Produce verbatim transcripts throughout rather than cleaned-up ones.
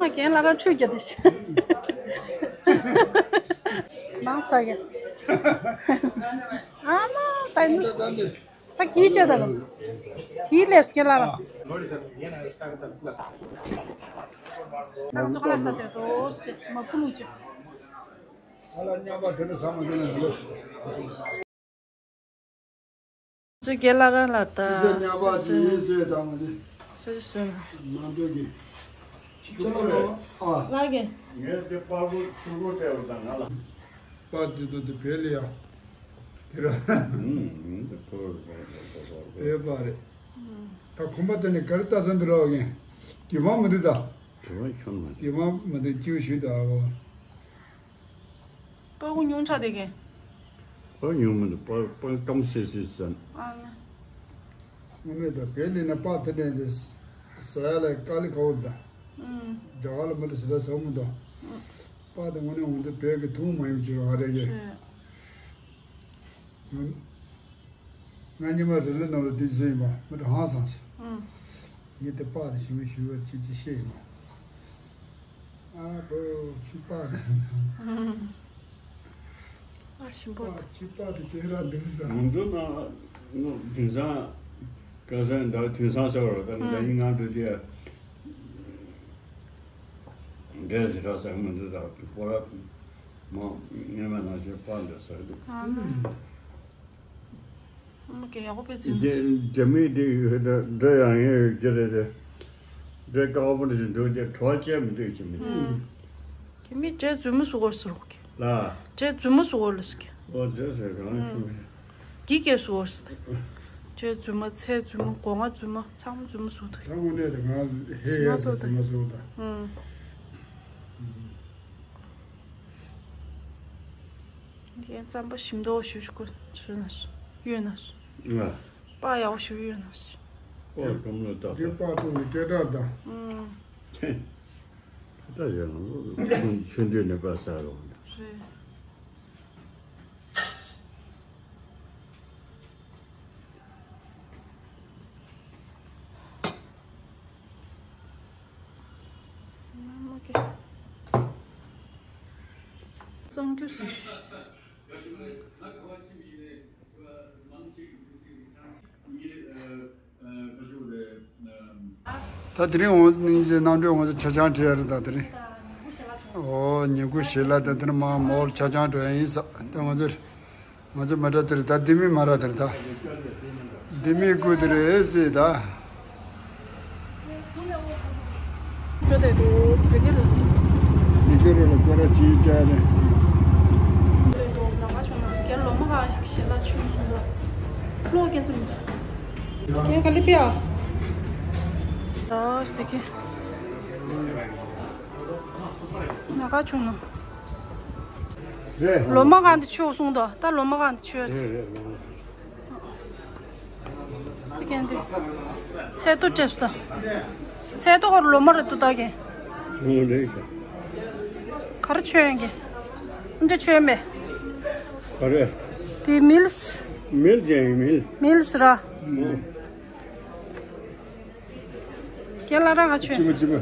རྒན་ལ་རང་ཁྲུས་རྒྱག་དེ་ཤི། མང་ས་རྒྱ། ཨ་མ་ད་ནི། ད་གིས་བྱས་ད་རུང་། གིས་ལས་སུ་ཁྱེད་ལ་ར། ང་ཚོ་ཁ་ལག་ཟ་དེ་རོ་སྟེ་མ་ཕུ་ལུ་ཅི། ང་ལ་ཉམས་པ་དེ་འདྲ་ཟ་མ་དེ་ནས་ལོས། ཚོ་རྒན་ལགས་རང་ལ་ད། སུ་ཚོ་ཉམས་པ་དེ་ཡིན་ཟེར་དང་མ་དེ། སུ་ཚོ་ཟེར་ན། ནང་དོན་གྱི། ཅི་ལོ་ཨ། ལགས་རྒན། ངས་དེ་པར་བུ་ཆུ་བུར་སྤྲད་པ་དང་ང་ལ། པར་དེ་ཚོ་དེ་བེད་ལ་ཡ། དེ་ར། ཨུམ་ཨུམ་དེ་ཕོར་བེད་པར་རེད། ད་ཁོམ་པ་དེ་ནས་ག་རེ་ལྟ་ས་འདུག་ར་བ་རྒན། དེ་མ་མི་འདུག་ད། དེ་མ་ཆོན་མ་དེ། དེ་མ་མི་འདུག་ཅིའུ་ཞུ་ད་བ། པར་བུ་ཉུང་དྲགས་དེ་རྒན། པར་ཉུང་མི་འདུག་པར་པར་སྐམ་སིལ་སིལ་ཟ། ཨ་ནི། དངོས་གནས་ད་བེད་ལ་ན་པར་དེ་འདྲ་དེ་ཟ་ཡ་ལ་དཀའ་ལས་ཁག་པོ་རེད་ད། ཨུམ། རྒྱ་གར་ལ་མི་འདྲ་ཟ་ད་ཟ་མི་འདུག་ཨུམ། པར་དེ་དངོས་གནས་འོང་དུས་བེད་ཀྱི་ཐུང་མ་ཡོང་ཅིག་རང་རེད་གི། ཨུམ། ང་ཉི་མ་རེ་རེ་ནང་ལ་དེ་ཟེར་ཡིན་པ་མི་འདྲ་ཧང་སང་ཞིག་ཨུམ། ངས་དེ་པར་དེ་ཞིམ་པོ་ཞིམ་པོ་ཅིག་ཅིག་བཤད་ཡིན་པ། ཨ་བོ་ཁྱི་པར་དེ། ཨུམ། ཨ་ཞིམ་པོ་འདུག་ཁྱི་པར་དེ་དེ་ར་འདུག་ས། ང་ཚོ་ནང་དེང་སང་སྐལ་བཟང་འདྲ་དེང་སང་ཟེར་བ་ད་ནི་ད་ཡིན་ང་འགྲོ་དེ། འདྲེ་ཞིག་ར་ཟ་གི་མི་འདུག་ད་ཁོ་ར་མ་སྔོན་མ་ནང་བཞིན་པར་འདྲ་ཟ་གི་འདུག་ཨ་མ། ཨ་མ་གི་ཡག་པོ་དཔེ་ཚིག་འདི་རྒྱ་མི་འདི་ཡོད་ན་འདྲ་ཡང་ཡང་ཡོད་ཀྱི་རེད་དེ། འདྲ་དཀའ་པོ་འདྲ་ཞིག་འདུག་དེ་གྲོགས་བཅས་མི་འདུག་ཅི་མི་འདུག་ཨུམ། རྒྱ་མི་འདྲ་རྫུན་མ་བཟོ་གོ་ཟེར་གི་ལ། འདྲ་རྫུན་མ་བཟོ་གོ་ལ་ཟེར་གི་ཨོ་འདྲ་ཟེར་གང་ཨུམ། ཅི་མི་འདུག་གི་སྐད་བཟོ་གོ་ཟེར། འདྲ་རྫུན་མ་ཚལ་རྫུན་མ་སྒོ་ང་རྫུན་མ་ཚང་མ་རྫུན་མ་བཟོ་འདུག་ད་དངོས་གནས་དེ་ང་ཧེ་ཧེ་ཟེར་རྫུན་མ་བཟོ་ད། ཨུམ། ངས་རྩམ་པ་ཞིམ་མདོག་ཞུ་ཞུ་གོ་ཞུ་ན་ཞུ་ཡོད་ན་ཞུ། ང་། པ་ཡག་པོ་ཞུ་ཡོད་ན་ཞུ། པ་སྐམ་ལོ་ད། འདི་པ་ཏོ་ནི་སྐད་གྲགས་ད། ཨུམ། ད་ཡང་ཆུ་འདི་ནི་པ་ས་རོ། རེད། གཙང་རྒྱུ་ཟེར་ཞུ། ད་དེ་རིང་འོང་ནི་ཅེ་རྣམ་གྲོལ་ང་ཚོ་ཆ་ཆང་བྲིས་ཡ་རེད་ད་དེ་རིང་། ཨོ་ཉིན་གུང་ཞིག་ལ་ད་དེ་རིང་མ་མོར་ཆ་ཆང་བྲོས་ཡ་ཡིན་ས་ད་ང་ཚོ་ང་ཚོ་མ་འདྲ་དེ་རེད་ད་འདི་མི་མ་ར་དེ་རེད་ད། འདི་མི་སྐུ་དེ་རེད་ཟེར་ད། འགྲོ་དེ་འདུག་བོད་སྐད་རེད། མི་སྐད་རེད་ལ་སྐད་ར་ཅིའི་ཅ་རེད། རེད་འདུག་ད་ག་བྱུང་ན་རྒན་ལོ་མ་ག་ཞིག་ལ་ཆུང་སོང་འདུག་ལོ་རྒན་ཙམ་འདུག་རྒན་ག་ལི་པི་ཨ། ད་སྟེ་ཀི་ན་ག་བྱུང་ན། རེད། ལོ་མ་གང་དུ་ཆོས་གསུང་དོ། ད་ལོ་མ་གང་དུ་ཆོས་དེ། རེད་རེད་ལོ་མ། ཚལ་ཏོ་བྲེས་སོ་ད། ཚལ་ཏོ་ཧོར་ལོ་མ་རེད་དུ་ད་གན། ངོ་རེད་ཤག་ག་རེ་ཆོས་ཡང་གན། འདྲ་ཆོས་མེད། ག་རེ། དེ་མིལ་སི། མིལ་ཅན་མིལ། མིལ་སི་ར། ཨོ། རྒན་ལགས་རང་ག་ཆོས། གཅིག་པ་གཅིག་པ།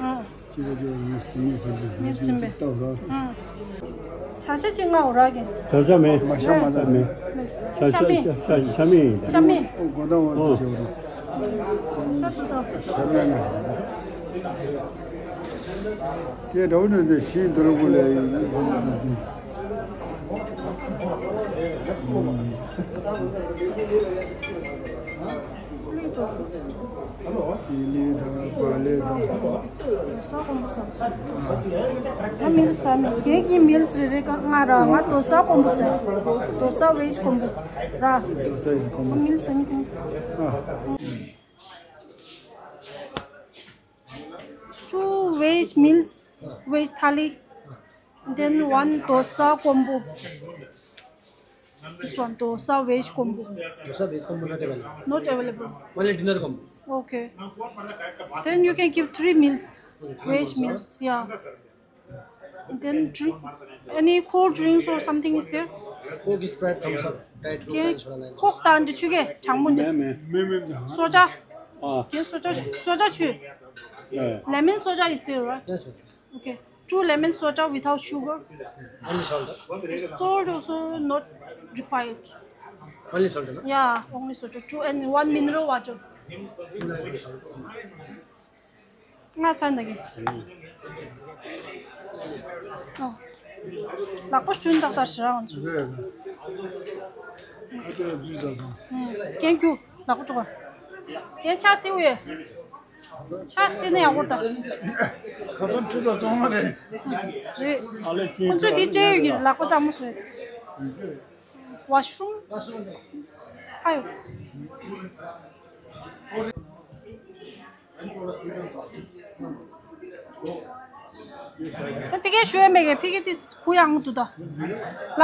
ཨོ། གཅིག་པ་གཅིག་པ་མིལ་སི་མིལ་སི་མིལ་སི་མིལ། ལྟ་བུ་ར། ཨོ། ཆ་ཤས་གཅིག་ང་འོ་ར་གན། ཆ་ཤས་མེད། མ་ཤ་མ་ཤ་མེད། ཤ་ཤ་ཤ་ཤ་མེད་ཡིན་ད། ཤ་མེད། ཨོ་དགོན་བདག་འོ་ཨོ། ཆེ་བ་ར། ཤ་ཤ་མེད་ན་ཡིན་ད། དེ་འདྲ་བོ་འདྲ་འདི་ཤིང་དུ་རུ་བུ་ལས་ཡིན། ལི་ལི་དང་བ་ལི་དང་། ང་མིལ་ཟ་མེད། ཁྱེད་ཀྱིས་མིལ་ཟ་རེ་རེ་ང་ར་ང་དོ་ས་ཀོམ་པོ་ཟ། དོ་ས་ཝེཇ་ཀོམ་པོ་ར། དོ་ས་ཝེཇ་ཀོམ་པོ། ང་མིལ་ཟ་མི་ཐུབ། Two veg meals, veg thali. Then one dosa combo. This one, dosa veg combo. Dosa veg combo not available. Not available. Only dinner combo. Okay. Then you can give three meals, veg meals. Yeah. Then drink. Any cold drinks or something is there? Coke, Sprite, Thums Up. Diet Coke. Coke དང་འདི་ཆུ་གེ་གྲང་མོ་འདི། མེད་མེད། མེད་མེད། སོ་ཇ། ཨ། ཁྱེད་སོ་ཇ་སོ་ཇ་ཆུ། Yeah. Lemon soda is there, right? Yes, sir. Okay. Two lemon soda without sugar. Only salt. Salt also not required. Only salt, no? Yeah, only soda. Two and one mineral water. Only salt. ང་ཚ་འདི་གི། ཨོ། ལག་པ་ཞུན་ཏག་ཏག་ཞེ་རང་ཚོ། རེད། ཁ་ཏོག་ཡང་འཛུལ་ཚར་སོང་། ཀན་ཁྱུ་ལག་པ་བཀྲུ་བ། ཀན་ཆ་སིའུ་ཡོད། ཆ་སི་ནས་ཡག་པོ་ད། ཁ་ཏོག་འཁྲུ་ཚར་སོང་བ་རེད། རེད། ཨ་ལས་ཀན་ཁྱུ་ཁོང་ཚོས་འདི་སྤྲད་ཡོད་ཀྱི་ལག་པ་གཙང་མོ་བཟོས་ཏེ། ཝ་ཤ་རུམ། ཨ་ཡོ། ཕ་གིར་ཞུ་ཡ་མེད་གི། ཕ་གིར་དེ་གུ་ཡངས་འདུག་ད། ལ།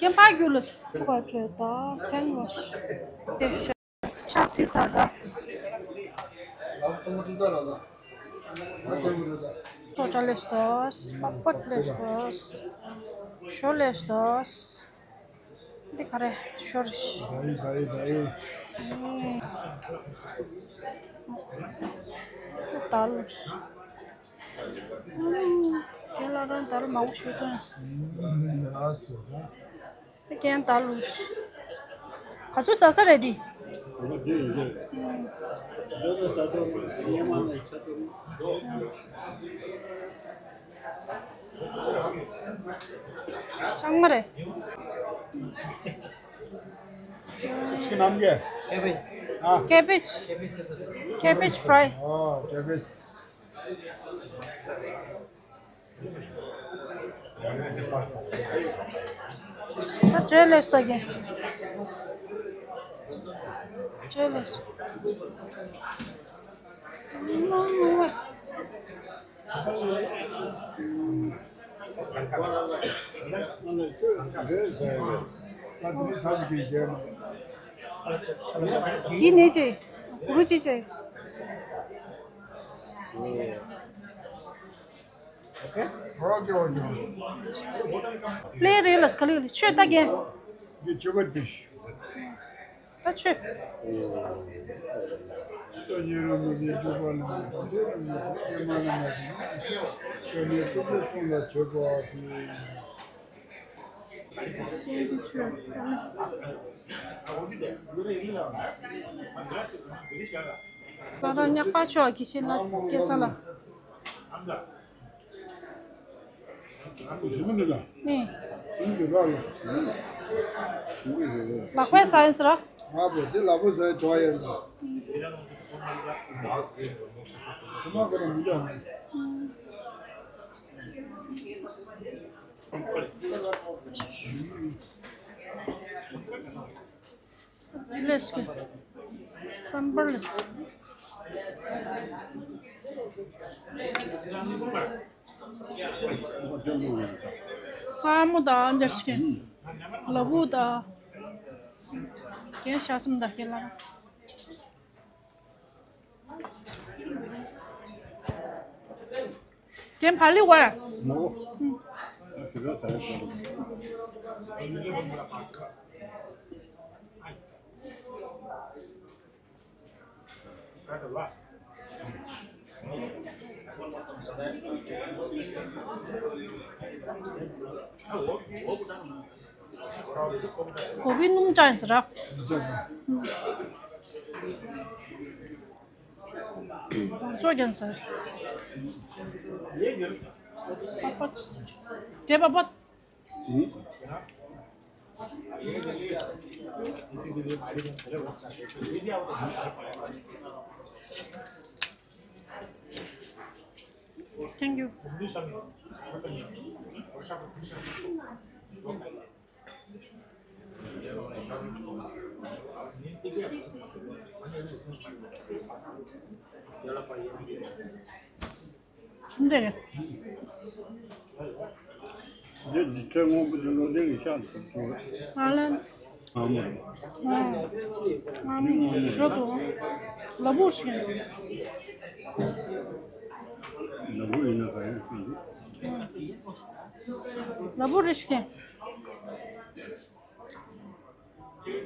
ཀན་ཕ་རྒྱུ་ལ་སྤྲོ་བ་སྤྲོད་ད་སེང་བ་ཤ། ཆ་སི་ས་ར། ཏོ་ཏྲ་ལེ་སྟོས། པ་པོ་ལེ་སྟོས། ཞོ་ལེ་སྟོས། འདི་ག་རེ་ཞོར། ད་ཡི་ད་ཡི་ད་ཡི། ད་ལུ། ཁྱེད་ལ་རང་ད་ལུ་མང་པོ་ཞུ་དོན། ཨ་སི་ད། ཁྱེད་ད་ལུ། ག་ཚོད་ཟ་ས་རེད་འདི། འདི་ཡིན་འདི། འདི་ལ་ཟ་ཐུབ་ཉི་མ་ནས་ཟ་ཐུབ། ཚང་མ་རེད། इसके नाम क्या है? कैबेज। हाँ। Cabbage. Cabbage fry. हाँ, कैबेज। ད་བྱས་ལས་སུ་ད་གིན། བྱས་ལས་སུ། འདི་ནས་ཅི། གུ་རུ་ཅི་ཅི། ཨོ་ཀེ། ཨོ་ཀེ། ཨོ་ཀེ། ལས་རེད་ལ་ག་ལེ་ག་ལེ་ཆོས་ལྟ་རྒན། འདི་ཆོས་པ་འདི། ད་ཆོས། སོ་ཉེ་རུ་མི་དེ་ཆོས་པ་ལ་མ་དང་དེ་རུ་མི་དེ་མ་ན་མ་དེ་ཆོས་ནི་ཏུ་ཏུ་སོང་ལ་ཆོས་པ་དེ། ད་རང་ཉག་པ་ཆོག་གི་ཤེས་ལ་སྐྱེ་ས་ལ། ནི། ལག་པས་ཟ་ཡིན་ཟེར་ར། ང་བོ་འདི་ལག་པས་ཟ་ཡི་དོ་ཡིན་ལ། དེ་མ་གོ་ན་མི་འདྲ་མེད། ལས་ཀྱི་སམ་བར་ལས། ཨ་མོ་དང་འཇར་ཞིག་ལ་བུ་དང་། རྒན་ཤ་སམ་དང་རྒན་ལ། རྒན་བ་ལི་བ། ནོ། ཨུ། ཨ་ཁི་རོ་ས་རེ་ས་རེ། གོ་བི་སྣུམ་ཅན་ཟེར་ར། བང་སོ་རྒྱན་ཟེར། པ་པ། དེ་པ་པ། Thank you. འདི་རེད། འདི་འདི་ཚོའི་སྔོན་པོ་འདི་ལོ་འདི་གི་ཤག་ཏུ་བྱུང་བས། ང་ལ། ཨ་མ་རེད། ཨ། ང་མི་ཞོ་དང་། ལ་བུ་ཞིག་ལ་བུ་ཡིན་ན་ག་ཡང་ཤོད་འདུག་ལ་བུ་རེ་ཞིག་ཁྱེད་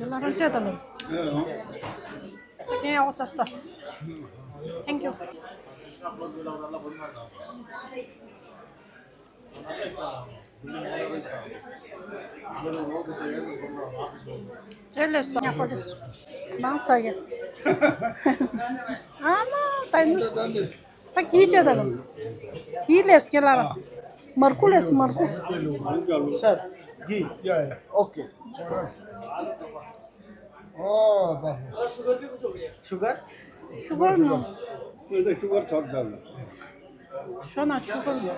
ལ་རང་བཅད་ད་ལོ། ཨེ་ཡོང་། ཨེ་ཡོང་ས་སྟ། Thank you། ཅེ་ལེ་སོ་ཉག་པོ་ལེ་སོ། མང་ས་ཡ། ཨ་མ་ད་ནི། ད་གིས་བྱས་ད་ལ། གིས་ལས་སུ་ཁྱེད་ལ་ར། མར་ཁུ་ལས་སུ་མར་ཁུ། Sir, ghee. Yeah, yeah. Okay. Oh, but ཤུ་གར། ཤུ་གར་ནོ། ཤུ་གར་ཐོག་ད་ལ། ཤོ་ན་ཤུ་གར་ནོ།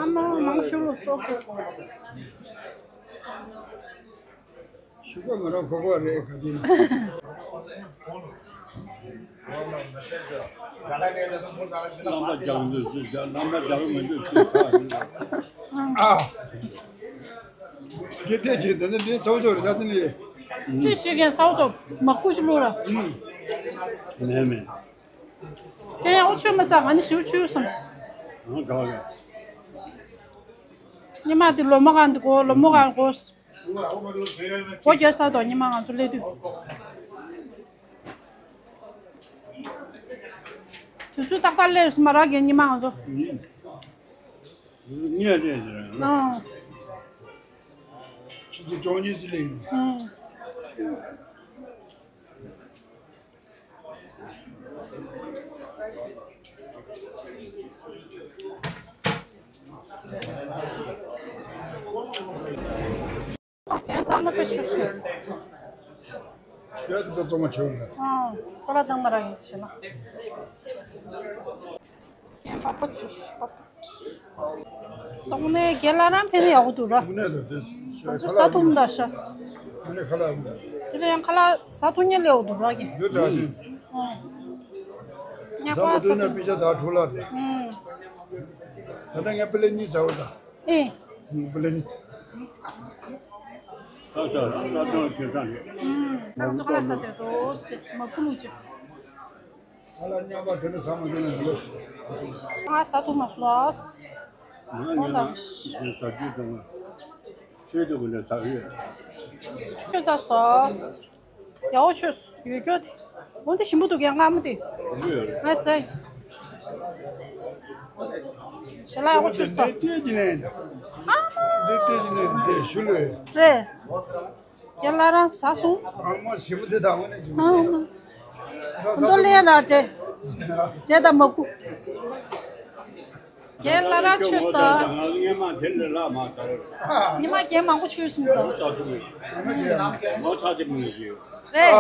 ཨ་མ་མང་ཤོ་ལོ་སོ་གོ། ཤུ་གུ་ང་རང་ཁོ་ཁོ་རེད་ག་དུས་ན། རྣམ་པ་རྒྱག་འདོད་ཅིག་རྒྱག་རྣམ་པ་རྒྱག་མི་འདོད་ཅིག་ཨ། དེ་དེ་ཅིག་འདི་ནི་འདི་ཚོགས་ཚོགས་རེད་ད་དེ་ནི། དེ་ཞིག་གན་ཚོགས་ཚོགས་མ་ཁུ་ཞིག་ལོ་ར། མེད་མེད། དེ་ཡང་འོ་ཆོས་མི་ཚ་ང་ནི་ཞིའུ་ཆུ་བསམ། ང་དགའ་ག་ཉི་མ་དེ་ལོ་མ་གང་དུ་གོ་ལོ་མ་གང་གོ། སྒོ་རྒྱག་ས་དང་ཉི་མ་ང་ཚོ་སླེབས་དུས། དུས་ཚོད་ཏག་ཏག་སླེབས་སོང་མ་རག་གི་ཉི་མ་ང་ཚོ། ངས་སླེབས་ཟེར། ཨང་། ཆུ་ཚོད་བཅུ་གཉིས་སུ་སླེབས་ཡིན། ཨང་། ཁྱེད་ཚང་མ་དཔེ་ཆོས་ཤིག་ཆོས་དེ་ཚོ་ཚང་མ་ཆོས་རེད། ཨང་། ཁོ་ལ་དང་མ་ར་ཡིན་ཞེ་ན། ཁྱེད་པགས་པ་ཆོས་ཤིག་པགས་པ། ཏོག་ནས་རྒན་ལགས་རང་ཕེབས་ན་ཡག་པོ་འདུག་ར། དངོས་གནས་དང་དེ་ང་ཚོ་ས་ཐུམ་ད་ཤ། དངོས་གནས་ཁ་ལག་དེ་ལ་ཡང་ཁ་ལག་ས་ཐུམ་ཉེ་ལེའོ་འདུག་ར་གི། འདི་འདྲ་ཞིག་ཨང་། ཉག་ས་མ་པ་ས་ཐུམ་ན་ཐུམ། པི་ཤ་ད་འཕྲུག་ལ་རེད། ཨང་། ད་ལྟ་ངས་པི་ལེ་གཉིས་ཟ་བ་ད། ཨེ། ཨང་། པི་ལེ་གཉིས། ས་ས་ས་ཐུམ་ཁྱོད་ས་རེད། ཨང་། ང་ཚོ་ཁ་ལག་ས་དེ་དོ་སྟེ་མ་ཁུ་ལུང་ཅིག་ང་ལ་མཉམ་པ་དེ་ནི་ཚང་མ་དེ་ནི་ལོ། ང་ས་ཐུག་མ་སོང་ཨ། ང་ཉོ་ན་ས་རྒྱུ་དང་ཆོས་དུ་གུ་ལ་ཟ་ཡོད། ཆོས་ཚ་སོ། ཡའོ་ཆོས་ཡོད་སྐྱོ་དེ། འོན་ཏེ་ཞིམ་པོ་འདུག་ཡང་ང་མ་དེ། ཡོད། ང་ཟེ། ཞལ་ལག་ཡག་པོ་ཆོས་སོ། འདི་ལྟས་ཀྱི་ལན་ད། ཨ་མ། འདི་ལྟས་ཀྱི་ལན་འདི་ཞུ་ལོས། རེད། རྒན་ལགས་རང་ཟ་སོང་། ཨ་མ་ཞིམ་པོ་འདི་དང་བ་ནས་ཞིམ་པོ་ཨ་ཞིམ་མ། ཁོ་ཚོ་ལས་ར་བྱེད། བྱེད་དང་མ་ཁུ། རྒན་ལགས་རང་ཆོས་སྟ། ང་ཉི་མ་དེ་ལས་ལ་མ་ཟ་རེད། ཉི་མ་རྒན་མང་པོ་ཆོས་སོང་ད། ང་ཚ་དེ་མི་ཡོད། རེད།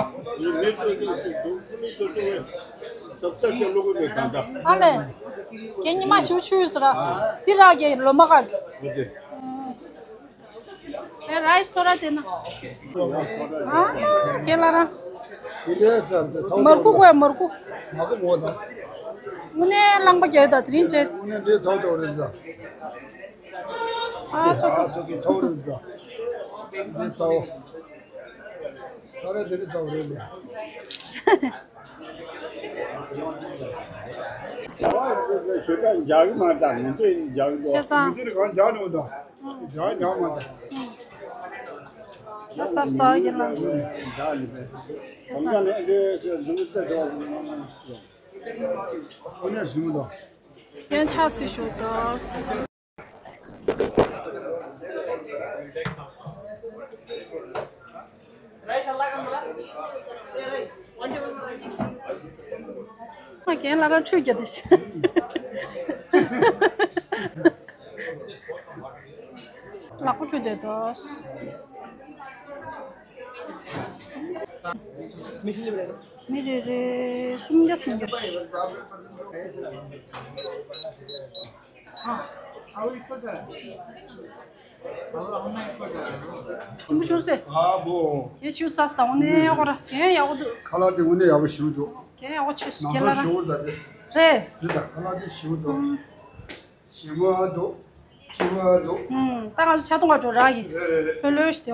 ཨ་ལས། རྒན་ཉི་མ་ཞུ་ཆོས་ཟེར་ར། འདི་ར་རྒན་ལོ་མ་ག་ཨེ་ར་ཡིས་ཐོ་ར་དེ་ན། ཨ་མ་ཁྱེད་ལ་ར། མར་ཁུ་གོ་ཡ་མར་ཁུ། དངོས་གནས་རླངས་པ་རྒྱག་ཡོད་ད་དེ་རིང་བྱས། ཨ་ཚོ་ཚོ་ཚོ། ཚོ་རེད་ད། ས་ར་དེ་རིང་ཚོ་རེད་ལ། ཞེ་དྲག་འཇག་གི་མ་འདུག་ང་ཚོས་འཇག་གི་འདུག་ཆེ་ཚང་། ང་ཚོས་གང་འཇག་ནས་འདུག་འཇག་འཇག་མ་འདུག་ད་ས་སྟག་ཡིན་ལ། འཇག་ཡིན་པས། ཆེ་ཚང་། ཨོ་ནས་ཞིམ་འདུག་སྐྱེན་ཆགས་སི་ཞོག་ད། རྒན་ལགས་རང་ཁྲུས་རྒྱག་དེ་ཤི། ལག་པ་ཁྲུས་བསྡད་དོ། མི་རེ་རེ་སུམ་བརྒྱ་སུམ་བརྒྱ། ཞིམ་པོ་བྱུང་སེ། ཨ་བོ། གན་ཞུ་ས་སྟ་འོ་ནས་ཡག་པོ་ར། གན་ཡག་པོ་འདུག་ཁ་ལག་དེ་དངོས་གནས་ཡག་པོ་ཞིམ་འདུག་གན་ཡག་པོ་ཆེ་སུ་ནང་གན་ལ་ས་ར། ཞོ་ད་དེ། རེད། འདི་དང་ཁ་ལག་དེ་ཞིམ་འདུག་ཞིམ་པོ་འདུག་སྐྱིད་པོ་འདུག་ཨུམ། ད་ང་ཚོ་ཆ་ཚང་བ་འགྲོ་རག་གི། རེད་རེད་རེད། ལྷོད་ལྷོད་ཞིག་སྟེ།